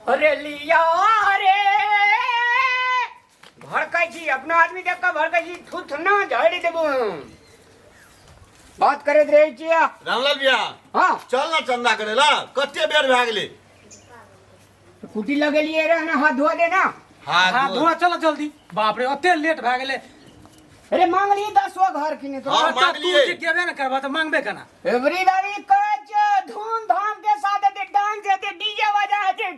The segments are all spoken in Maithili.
अरे लिया रे भड़कै छी अपना आदमी देख कऽ भड़कै छी थुथ ना झाड़ि देबो हम। बात करैत रहै छियै। रामलाल भैया। हाँ। चल ना चंदा करे ला, कते बेर भए गेलै। कुटी लगेलियै रहे ना, हाथ धोआ दे ना। हाथ हाथ धोआ, चलो जल्दी। बाप रे, ओते लेट भए गेलै। अरे मांगली 10 घर किने तो। हाँ, तऽ तू मांगलियै। जे गेबे ने करबह तऽ मांगबे केना? एवरी दारी कहै छियै धूम धाम के साथ हेतै, डांस हेतै, डीजे बाजा हेतै।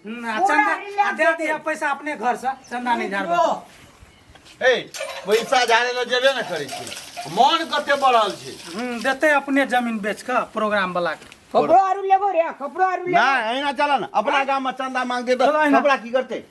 आ पूरा चंदा रिलैक्स आ दे हेतै। दिया पैसा अपने घर से, चंदा नहीं झाड़बह। ए पैसा झाड़े ला जेबे ने करै छै, मन कते बढ़ल छै। देतै अपने जमीन बेच कऽ प्रोग्राम वाला के। कपड़ो आरू लेबो रे, कपड़ो आरू लेबो। ना एना चल ना, अपना गाम में चंदा मांगते चलो तो एना। कपड़ा की करते?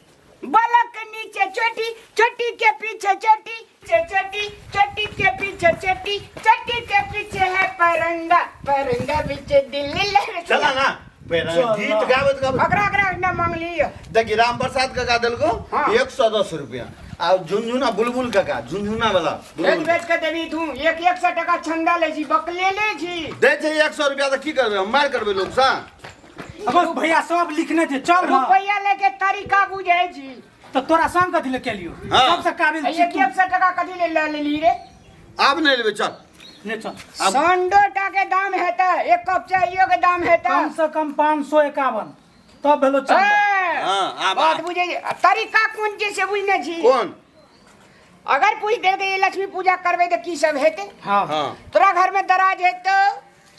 बलक के नीचे चोटी, चोटी के पीछे चोटी, चोटी, चोटी के पीछे चोटी, चोटी के पीछे है परंगा, परंगा पीछे दिल्ली ले। चला ना चल गीत ना। गाबत गाबत अकरा अकरा ना मांगली। देखी राम प्रसाद काका देलको हाँ। 110 रुपया, आ झुनझुना बुलबुल काका, झुनझुना वाला एक बुलबुल। बेच के देबी तू, एक एक सौ टका चंदा ले छी, बकले ले छी। दै छै 100 रुपया तऽ की करबै हम, मारि करबै लोग सँ? अब भैया सब लिखने छै, चल ना। रुपया लेके तरीका बुझै छी। तऽ तोरा संग कथी ले केलियो? हाँ। सबसे काबिल छी एक तू। एक सौ टका कथी ले ले लेली रे? आब नहि लेबै, चल। ने चल। संडो टा के दाम हेतै, एक कप चाइयो के दाम हेतै। कम से कम 551 तब भेलो चंदा। ए, हाँ, आब बात आ। बुझै छी। आ तरीका कोन चीज से बुझने छी? कोन? अगर पूछ देलकै ये लक्ष्मी पूजा करबै तऽ की सब हेतै? हाँ। हाँ। तोरा घर में दराज हेतौ,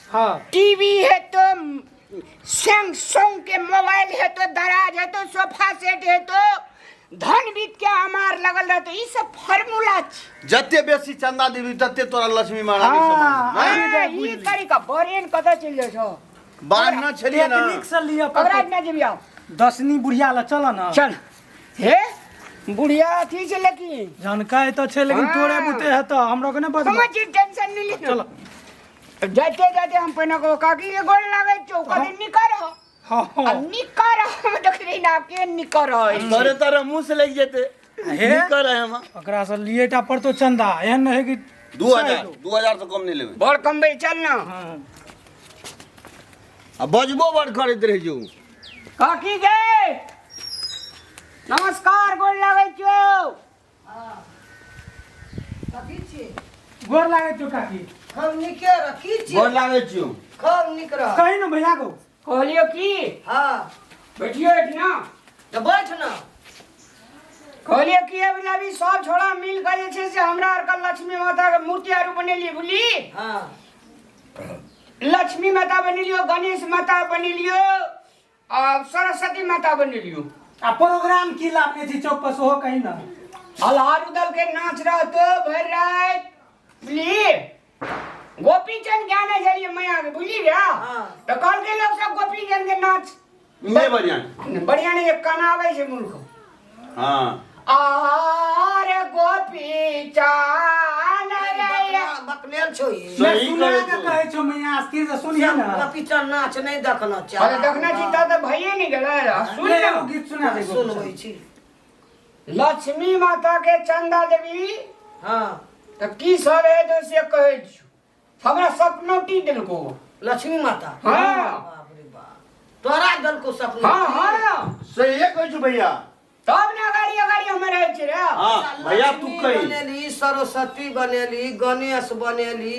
हाँ। टीवी हेतौ, सैमसंग के मोबाइल हेतौ, दराज हेतौ, सोफा सेट हेतौ, धन बीत के अमार लगल रहतौ, ई सब फार्मूला छै। जते बेसी चंदा देबी तते तोरा लक्ष्मी महारानी हाँ, समान। हाँ। ए, ई तरीका बरेन कतऽ चलि जाइ छौ? बान्हना छलियै ना। टेक्निक से लिअ ककरा पड़तौ। इतना जेबी आब? दसनी बुढ़िया लए चल ना। चल हे बुढ़िया अथी छै लेकिन जानकाय तऽ छै लेकिन हाँ। तोरे बुते हेतौ, हमरो के नहि बजबऽ। समझ छी, टेंशन नहीं ली। चल। जाते जाते हम पहिने कहो काकी के गोड़ लागै छौ, कहली निकर हो। हाँ, हाँ। आ निकर हम देख रही ना के निकर हो। तोरे तोरे मुंह से लागि जेते। हे? निकर है हम। ओकरा से लिए टा पड़तो चंदा, एहन नहि है कि 2000, 2000 से कम नहीं लेबै। बड़ कमबै, चल ना। हाँ। आ बजबो बड़ करैत रहै छौ। काकी गे नमस्कार, गोड़ लागै छौ। कथी छी? गोर लागै छौ काकी। खूब नीके रह। की छी? गोर लागै छियौ। खूब नीक रह। कही ने भैया गो। कहलियो की? हाँ। बैठियो एठना। तऽ बैठ ना। कहलियो की अभी अभी सब छोड़ा मिल के जे छै से हमरा आर के लक्ष्मी माता के मूर्ति आरू बनेलियै, बुझली? हाँ। लक्ष्मी माता बनेलियो, गणेश माता बनेलियो आ सरस्वती माता बनेलियो। आ प्रोग्राम की लाभने छी चौक पर सेहो कही ना। अल्हार उदल के नाच रहतो भरि राति, बुझली? गोपीचंद ज्ञाने छलियै मैया के, बुझली रे? हाँ। तऽ कहलकै लोक सब गोपीचंद के नाच नहि बढ़िया। बढ़िया नहीं, कनाबै छै मूर्ख। हाँ। आरे गोपीचंद रे। बकलेल छौ ई। सही सुना कहै के छौ। कहै छौ मैया, स्थिर से सुनिहे ना। गोपीचंद नाच नहि देखना चाही। अरे देखना छी तऽ भइए नहि गेलै। सुन ले ने। एगो गीत सुना दे। सुनबै छी। लक्ष्मी माता के चंदा देवी। हाँ। तऽ की सब है तो से कहै छियौ, हमरा सपनौटी देलको। लक्ष्मी माता? हाँ। बाप रे बाप, तोरा देलको सपनौटी? हाँ हाँ। सहिए कहै छौ भैया। तब ने अगाड़ी अगाड़ी हम रहै छी रे। हाँ भैया तू लक्ष्मी कही। बनेली, सरस्वती बनेली, गणेश बनेली,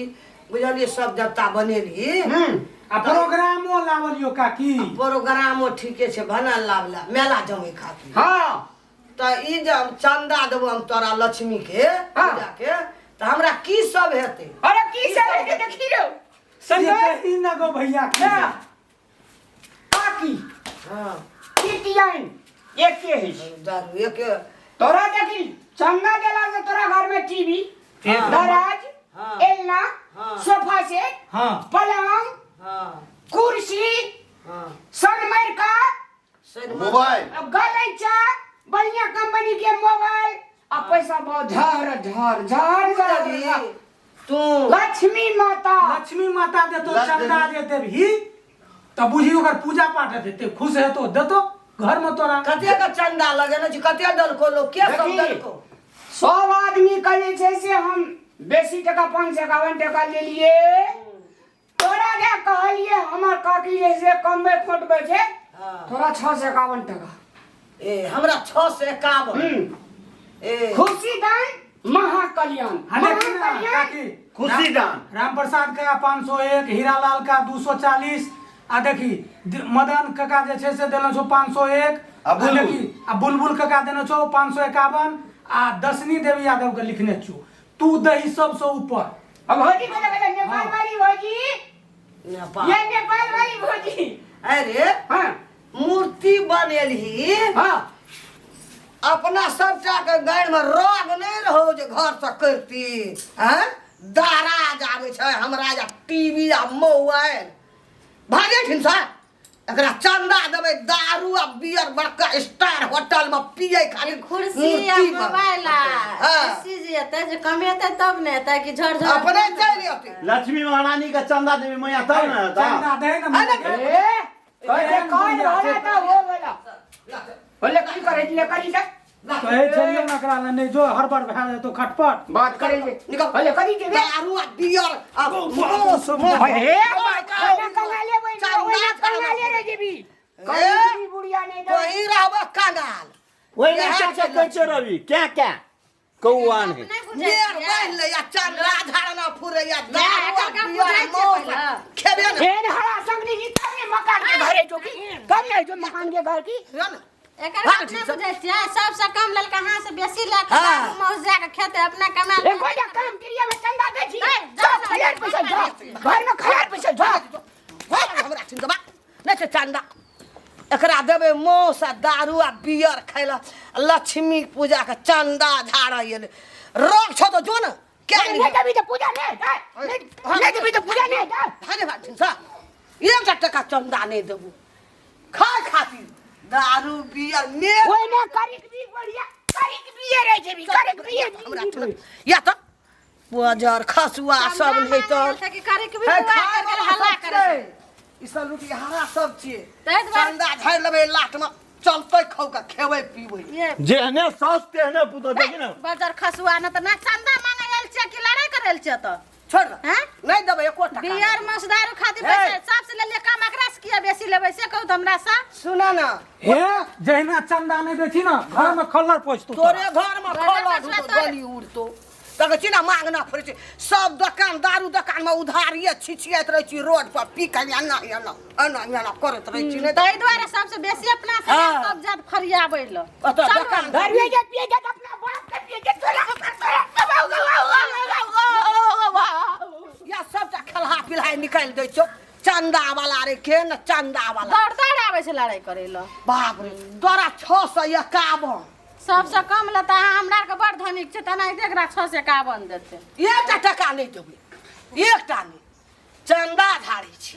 बुझलियै, सब देवता बनेली। आ प्रोग्रामो लावलियो काकी। प्रोग्रामो ठीके छै, बना लावला मेला जमै खातिर। हाँ। तऽ ई जे हम चंदा देबो हम तोरा लक्ष्मी के हाँ। पूजा के, तऽ हमरा की सब हेतै? अरे की सब हेतै देखी रौ। से कही ना गो भैया की। ना। काकी। हाँ। किटियाइन एके है छै। दारू एके। तोरा देखी चंदा देला से तोरा घर में टीवी, हाँ। दराज, हाँ। एलना, हाँ। सोफा सेट, हाँ। पलंग, हाँ। कुर्सी, हाँ। सनमाइका, मोबाइल, गलैचा, बढ़िया कंपनी के मोबाइल आ पैसा बहुत झर झर झर झर। तू लक्ष्मी माता, लक्ष्मी माता देतो चंदा जे देबही तऽ बुझी ओकर पूजा पाठ हेतै, खुश हेतो, देतो घर में तोरा। कते के चंदा लगेने छी, कते देलको लोक, के सब देखी, देलको? सब आदमी के जे छै से हम बेसी टका 551 टका लेलिए। तोरा के कहलिए हमर काकी जे से कमबै खोटबै छै। तोरा 651 टका। ए, हमरा 651। ए। खुशी दान महाकल्याण। हाँ, देखी ना, महाकल्याण। काकी। खुशी दान। राम प्रसाद का 501, हीरालाल का 240, आ देखी मदन काका जे छै से देने छौ 501, आ बुलबुल। देखी, आ बुलबुल काका देने छौ 551, आ दशनी देवी यादव के लिखने छौ तू दही सबसे ऊपर। अब भौजी बोले बोले नेपाल वाली भौजी। नेपाल। ये नेपाल वाली भौजी। अरे हाँ। मूर्ति बनेलही। हाँ। अपना सबटा के गाड़ में रोग नहीं रहो जे घर से करती हैं, दाराज आबै छै हमरा या टीवी आ मोबाइल भागे ठिन सर। एकरा चंदा देबै दारू आ बियर बड़का स्टार होटल में पिए खाली कुर्सी आ मूर्ति बन- मोबाइल आ हाँ। एसी जे एतै जे कमेतै तब ने एतै कि झर झर अपने चलि अयतै। लक्ष्मी महारानी के चंदा देवी मैया तब ने हेतौ। चंदा दे ना अरे, ए, कहते कौन बोला था वो बोला बोले की करे ले करी दे। कहै छलियौ ने एकरा लए नहि जो, हड़बड़ भए जेतौ खटपट। बात करे ले। निकल। बोले करी दे। दारू आ बियर आ मांस। ए, कंगाले बोल, कंगाले रे जेबी। करी बुढ़िया नहीं दे। तोही रहबह कंगाल। ओहि ने क्या क्या कहै छै रवि, क्या क्या कौआन है। नहि बुझै मेर छियै। बान्हि लैया चंदा झाड़ना फुरैया दारू आ एकर काम बियर बुझै छियै मांस पहिले। खेबे ने। फेर हरा संगनी जी तब ने मकान के घरे जो की कब ने जो मकान के घर की रह ने। एकर भाग बात ठीक नहि से। बुझै छियै, सबसँ कम ललका हाथ से बेसी लए कऽ हाँ। दारू मौस जा कऽ खेतै अपना कमा एक गोटा काम क्रिया में चंदा दे छी। ए, जा जा, खयाल पैसा जा घर में खयाल पैसा जा। भाग हमरा छिन दबा नहि छै चंदा। एकरा देबै मांस आ दारू आ बियर खाय लए, लक्ष्मी पूजा के चंदा झाड़ै एलै। रोग छौ तऽ जो ने क्या नहीं देबी तो पूजा नहीं जा, नहीं नहीं देबी तो पूजा नहीं जा। भागे भाग छिन सा। एकटा टका चंदा नहि देबू खाय खातिर दारू बियर मेल। ओइ ने करिक भी बढ़िया करिक बियर है जेबी करिक बियर। हमरा ठुन या तऽ बजर खसुआ सब नहि तऽ कि करे कि भी हे, बुआ खाय करके वाला हल्ला सब करे छै। ई सब लुटिहारा सब छियै। ताहि दुआरे चंदा झाड़ि लेबै लाट में चलतै खौ के खेबै पीबै। ये जेहने साउस तेहने पुतोह, देखी ने। बजर खसुआ न तऽ ना चंदा मांगे आयल छियै कि लड़ाई करे आयल छियै तऽ छोड़ दे। हैं? नहीं देबै एको टका। बियर मांस दारू खातिर हे। पैसा सबसे ले लिए कम एकरा से किया बेसी लेबै से कहू तऽ हमरा से। सुना ना। हे जहिना चंदा नहि दै छी ना घर में खल्लर पहुँचतौ तोरा। तोरे घर में तोरे खल्लर कसुआ उड़तो, तोरे। गली उड़तो। तकर छी ना मांगना फुरै छै। सब दोकान दारू दोकान में उधारिये छिछियाइत रहै छी रोड पर पी के एना एना एना एना करैत रहै छी। नहि ताहि दुआरे सबसे बेसी अपना से हाँ। तब जात फरियाबै ल। ओतऽ चलू। दोकान घर में जा पिए जा अपना बाप के पिए जा तोरा या सबटा खेलहा पिलहा निकालि दै छौ। चंदा वाला रे के न चंदा वाला। दौड़ दौड़ आबै छै लड़ाई करै ल। बाप रे तोरा 651। सबसे कम लेता अहाँ हमरा आरके बड़ धनिक छै तेनाहिते एकरा 651 देतै। एकटा टका नहि देबै, एकटा नहि, चंदा झाड़ै छी।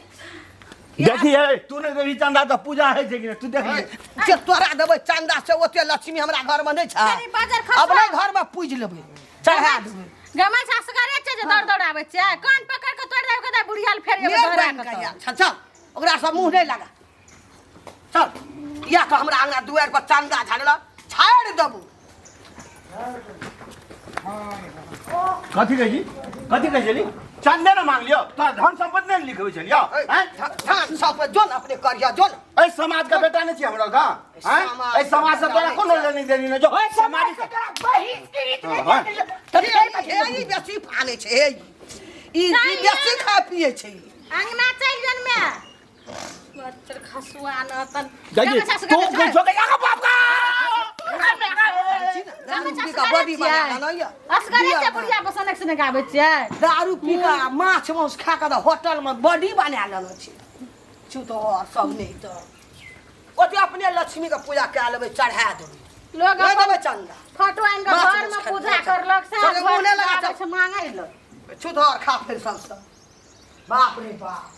देखी हे, तू नहि देबही चंदा तऽ पूजा होइ छै कि नहि, तू देख ले। जे तोरा देबै चंदा से ओते लक्ष्मी हमरा घरमे नहि छै। अरे बाजार खसुआ। अपने घरमे पूजि लेबै, चढ़ा देबै। गमा सासुगरे छै जे दौड़ दौड़ आबै छै, कान पकड़ के तोड़ि देबै कतऽ बुढ़िया लए फेर एगो मेघ दोहरा बनि कऽ कऽ तोड़। आयल। चल चल ओकरा सब मुँह नहि लगा। चल या तऽ हमरा अङ्गना दुआरि पर चंदा झाड़ल छाड़ि देबू। कथी कहै छी, कथी कहै छली? चंदे ने मांग लियौ, तोरा धन सम्पत्ति नहि लिखबै छलियौ? आँय? धन सम्पत्ति जो ने अपने करिया जो ने। एहि समाज के बेटा नहि छी हमरा गाँ? आँय? समाज एहि समाज से तोरा कोनो लेनी देनी नहि जो। ओए समाज समाज से तोरा बहिष्कृत हाँ, नहि हाँ। तब हे, ई बेसी फानै छै, हे, ई ई बेसी खाय पियै छै। अङ्गना चलि जन मे बच्चर खसुआ न तन। जाइए, तू कहै छौ कि आगा बाप का। दारू पी कऽ बॉडी बना लेना यऽ। असगरे छै बुढ़िया पर सनक सनक आबै छियै। दारू पी कऽ माछ मांस खा कऽ तऽ होटल में बॉडी बना लेने छै। छुतहर सब नहि तऽ ओते अपने लक्ष्मी के पूजा कए लेबै, चढ़ा देबै। लोग नहि अपन देबै चंदा। फोटो आनि कऽ माछ घर में मांस पूजा खाइ छै। करलक, साँझ चल, मुँह नहि भर लगा, आबै चल। छै मांगै लए। छुतहर खा फेर सबसँ। बाप रे बाप।